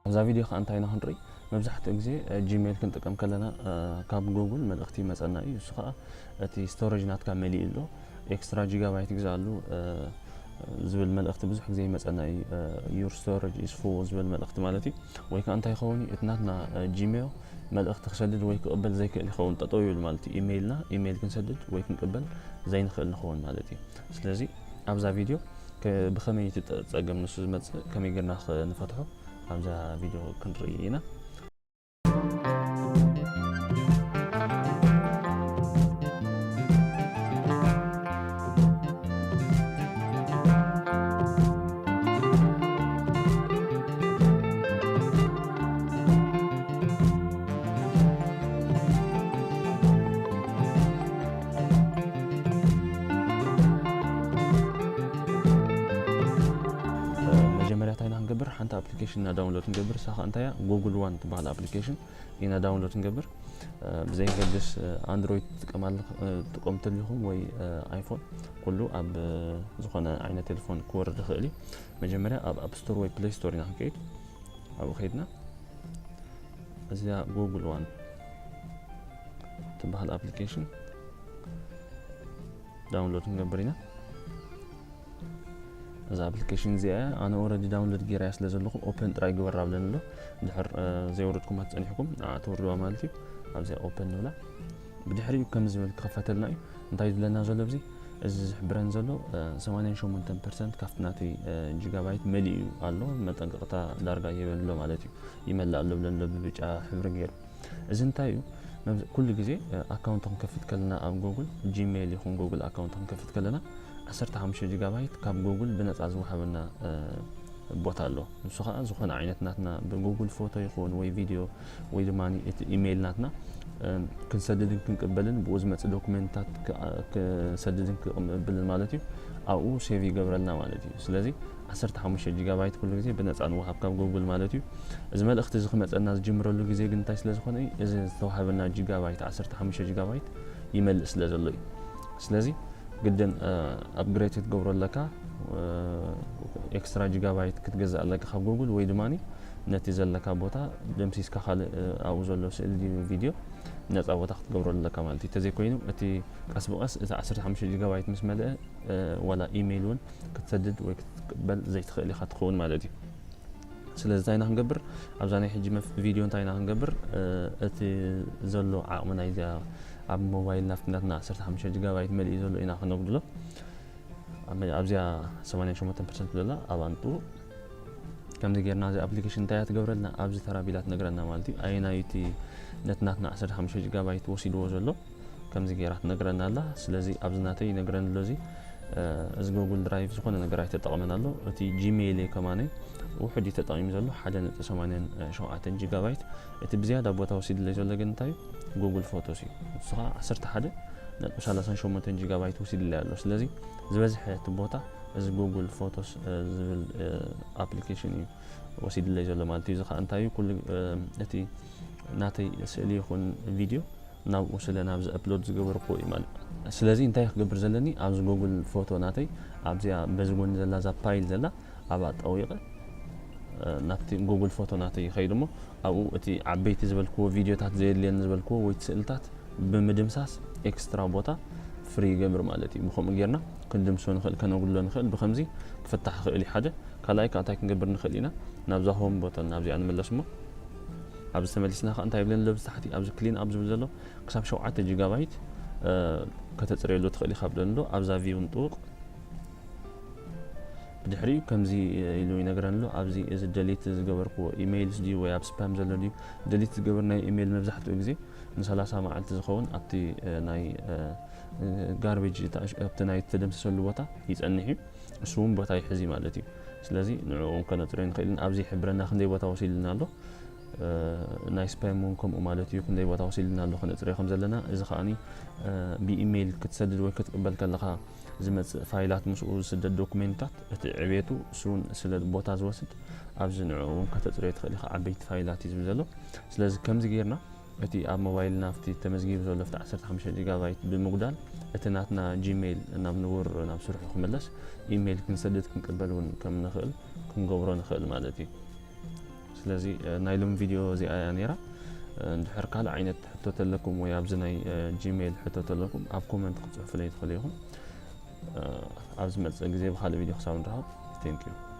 ኣብዛ ቪድዮ ከዓ እንታይ ኢና ክንርኢ? መብዛሕትኡ ግዜ ጂሜል ክንጥቀም ከለና ካብ ጉግል መልእኽቲ ይመፀና እዩ። እሱ ከዓ እቲ ስቶሬጅ ናትካ መሊኡ ኣሎ፣ ኤክስትራ ጂጋባይት ግዛሉ ዝብል መልእኽቲ ብዙሕ ግዜ ይመፀና እዩ። Your storage is full ዝብል መልእኽቲ ማለት እዩ። ወይ ከዓ እንታይ ይኸውን እዩ? እቲ ናትና ጂሜል መልእኽቲ ክሰድድ ወይ ክቕበል ዘይክእል ይኸውን፣ ጠጠው ይብል ማለት እዩ። ኢሜይልና ኢሜይል ክንሰድድ ወይ ክንቅበል ዘይንኽእል ንኸውን ማለት እዩ። ስለዚ ኣብዛ ቪድዮ ብኸመይ እቲ ጸገም ንሱ ዝመጽእ ከመይ ጌርና ንፈትሖ ኣብዛ ቪድዮ ክንርኢ ኢና። መጀመርያ እንታይ ኢና ክንገብር? ሓንቲ ኣፕሊኬሽን ኢና ዳውንሎድ ንገብር። እሳ ኸ እንታይ እያ? ጉግል ዋን ትበሃል ኣፕሊኬሽን ኢና ዳውንሎድ ንገብር። ብዘይገድስ ኣንድሮይድ ትጥቀማሉ ትጥቀሙ ተሊኹም ወይ ኣይፎን፣ ኩሉ ኣብ ዝኾነ ዓይነት ቴሌፎን ክወርድ ይኽእል እዩ። መጀመርያ ኣብ ኣፕ ስቶር ወይ ፕሌይ ስቶር ኢና ክንከይድ። ኣብኡ ከይድና እዚኣ ጉግል ዋን ትበሃል ኣፕሊኬሽን ዳውንሎድ ክንገብር ኢና። እዛ ኣፕሊኬሽን እዚኣ እያ። ኣነ ኦረዲ ዳውንሎድ ጌራያ ስለ ዘለኹ ኦፐን ጥራይ ግበራ ብለኒ ኣሎ። ድሕር ዘየውረድኩማ ተጸኒሕኩም ንዓ ተውርድዋ ማለት እዩ። ኣብዚኣ ኦፐን ንብላ። ብድሕሪኡ ከም ዝብል ክኸፈተልና እዩ። እንታይ ዝብለና ዘሎ ኣብዚ? እዚ ዝሕብረን ዘሎ ሰማንያን ሸሞንተን ፐርሰንት ካብቲ ናተይ ጂጋባይት መሊኡ ኣሎ። መጠንቀቕታ ዳርጋ ይህበን ኣሎ ማለት እዩ። ይመልእ ኣሎ ብለኒ ኣሎ ብብጫ ሕብሪ ገይሩ። እዚ እንታይ እዩ? ኩሉ ግዜ ኣካውንት ክንከፍት ከለና ኣብ ጉግል ጂሜል ይኹን ጉግል ኣካውንት ክንከፍት ከለና ዓሰርተ ሓሙሽተ ጂጋባይት ካብ ጉግል ብነፃ ዝወሃበና ቦታ ኣሎ። ንሱ ከዓ ዝኾነ ዓይነት ናትና ብጉግል ፎቶ ይኹን ወይ ቪድዮ ወይ ድማ እቲ ኢሜይል ናትና ክንሰድድን ክንቅበልን ብኡ ዝመፅእ ዶኩሜንታት ክሰድድን ክቕብልን ማለት እዩ። ኣብኡ ሴቭ ይገብረልና ማለት እዩ። ስለዚ ዓሰርተ ሓሙሽተ ጂጋባይት ኩሉ ግዜ ብነፃ ንወሃብ ካብ ጉግል ማለት እዩ። እዚ መልእኽቲ እዚ ክመፀና ዝጅምረሉ ግዜ ግን እንታይ ስለ ዝኾነ እዩ? እዚ ዝተዋሃበና ጂጋባይት ዓሰርተ ሓሙሽተ ጂጋባይት ይመልእ ስለ ዘሎ እዩ። ስለዚ ግድን ኣፕግሬድ ክትገብሮ ኣለካ፣ ኤክስትራ ጂጋባይት ክትገዝእ ኣለካ ካብ ጉግል ወይ ድማ ነቲ ዘለካ ቦታ ደምሲስካ ካልእ ኣብኡ ዘሎ ስእሊ ድዩ ቪድዮ ነፃ ቦታ ክትገብሮ ኣለካ ማለት እዩ። ተዘይኮይኑ እቲ ቀስ ብቐስ እቲ ዓሰርተ ሓሙሽተ ጂጋባይት ምስ መልአ ዋላ ኢሜይል እውን ክትሰድድ ወይ ክትቅበል ዘይትኽእል ኢኻ ትኸውን ማለት እዩ። ስለዚ እንታይ ኢና ክንገብር? ኣብዛ ናይ ሕጂ ቪድዮ እንታይ ኢና ክንገብር? እቲ ዘሎ ዓቕሚ ናይዚኣ ኣብ ሞባይል ናብቲ ናትና ዓሰርተ ሓሙሽተ ጂጋባይት መሊኡ ዘሎ ኢና ክነጉድሎ። ኣብዚኣ ሰማንያን ሸሞንተን ፐርሰንት ዘላ ኣብ ኣንጡ ከምዚ ጌርና እዚ ኣፕሊኬሽን እንታይ እያ ትገብረልና? ኣብዚ ተራቢላ ትነግረና ማለት እዩ። ኣየናዩ እቲ ነቲ ናትና ዓሰርተ ሓሙሽተ ጂጋባይት ወሲድዎ ዘሎ ከምዚ ጌራ ትነግረና ኣላ። ስለዚ ኣብዚ ናተይ ይነግረኒ ኣሎ። እዚ እዚ ጉግል ድራይቭ ዝኾነ ነገር ኣይተጠቕመን ኣሎ። እቲ ጂሜይል ከማነይ ውሑድ እዩ ተጠቒሙ ዘሎ፣ ሓደ ነጥቢ ሰማንያን ሸውዓተን ጂጋባይት። እቲ ብዝያዳ ቦታ ወሲድለይ ዘሎ ግን እንታይ እዩ? ጉግል ፎቶስ እዩ። ንሱ ከዓ ዓሰርተ ሓደ ነጥቢ ሰላሳን ሸሞንተን ጂጋባይት ወሲድለይ ኣሎ። ስለዚ ዝበዝሐ እቲ ቦታ እዚ ጉግል ፎቶስ ዝብል ኣፕሊኬሽን እዩ ወሲድለይ ዘሎ ማለት እዩ። እዚ ከዓ እንታይ እዩ? ኩሉ እቲ ናተይ ስእሊ ይኹን ቪድዮ ናብኡ ስለ ናብዚ ኣፕሎድ ዝገበርኩዎ እዩ ማለት። ስለዚ እንታይ ክገብር ዘለኒ? ኣብዚ ጉግል ፎቶ ናተይ ኣብዚኣ በዚ ጎኒ ዘላ እዛ ፓይል ዘላ ኣብኣ ጠዊቐ ናብቲ ጉግል ፎቶ ናተይ ይኸይድ እሞ ኣብኡ እቲ ዓበይቲ ዝበልክዎ ቪድዮታት ዘየድልየኒ ዝበልክዎ ወይ ስእልታት ብምድምሳስ ኤክስትራ ቦታ ፍሪ ይገብር ማለት እዩ። ብኸምኡ ጌርና ክንድምሶ ንኽእል፣ ከነጉድሎ ንኽእል። ብኸምዚ ክፍታሕ ይኽእል እዩ ሓደ። ካልኣይ ከዓ እንታይ ክንገብር ንኽእል ኢና? ናብዛ ሆም ቦተን ናብዚኣ ንመለስ እሞ ኣብዚ ተመሊስና ከዓ እንታይ ይብለኒ ኣሎ? ኣብዚ ታሕቲ ኣብዚ ክሊን ኣብ ዝብል ዘሎ ክሳብ ሸውዓተ ጂጋባይት ከተፅርየሉ ትኽእል ኢኻ ብለኒ ኣሎ። ኣብዛ ቪው ንጥውቕ። ብድሕሪኡ ከምዚ ኢሉ ይነግረኒ ኣሎ። ኣብዚ እዚ ደሊት ዝገበርክዎ ኢሜይልስ ድዩ ወይ ኣብ ስፓም ዘሎ ድዩ? ደሊት ዝገበርናዮ ኢሜይል መብዛሕትኡ ግዜ ንሰላሳ መዓልቲ ዝኸውን ኣብቲ ናይ ጋርቤጅ ኣብቲ ናይ ተደምሰሰሉ ቦታ ይፀንሕ እዩ። እሱ እውን ቦታ ይሕዝ ማለት እዩ። ስለዚ ንዕኡ እውን ከነፅርዮ ንኽእል ኢና። ኣብዚ ይሕብረና ክንደይ ቦታ ወሲድልና ኣሎ። ናይ ስፓም እውን ከምኡ ማለት እዩ። ክንደይ ቦታ ወሲድልና ኣሎ ከነፅርዮ ከም ዘለና። እዚ ከዓኒ ብኢሜይል ክትሰድድ ወይ ክትቅበል ከለኻ ዝመፅእ ፋይላት ምስኡ ዝስደድ ዶኩሜንታት እቲ ዕቤቱ እሱ እውን ስለ ቦታ ዝወስድ ኣብዚ ንዕኡ እውን ከተፅርዮ ትኽእል ኢኻ። ዓበይቲ ፋይላት እዩ ዝብል ዘሎ። ስለዚ ከምዚ ጌርና እቲ ኣብ ሞባይልና ኣብቲ ተመዝጊቡ ዘሎ ኣብቲ ዓሰርተ ሓሙሽተ ጂጋባይት ብምጉዳል እቲ ናትና ጂሜይል ናብ ንቡር ናብ ስርሑ ክምለስ ኢሜይል ክንሰድድ ክንቅበል እውን ከም ንኽእል ክንገብሮ ንኽእል ማለት እዩ። ስለዚ ናይ ሎም ቪድዮ እዚኣ እያ ነይራ። እንድሕር ካልእ ዓይነት ሕቶ ተለኩም ወይ ኣብዚ ናይ ጂሜይል ሕቶ ተለኩም ኣብ ኮመንት ክትፅሕፉለይ ትኽእሉ ኢኹም። ኣብ ዝመፅእ ግዜ ብካልእ ቪድዮ ክሳብ ንረኸብ፣ thank you።